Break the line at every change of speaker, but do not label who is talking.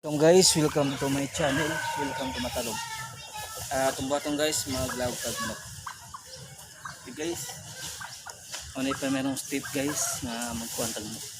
Welcome guys, welcome to my channel. Welcome to Matalog. Ah, tumbatong guys, maglawag tag manok. Okay guys. Ano pa merong step guys nga magkuan tag manok.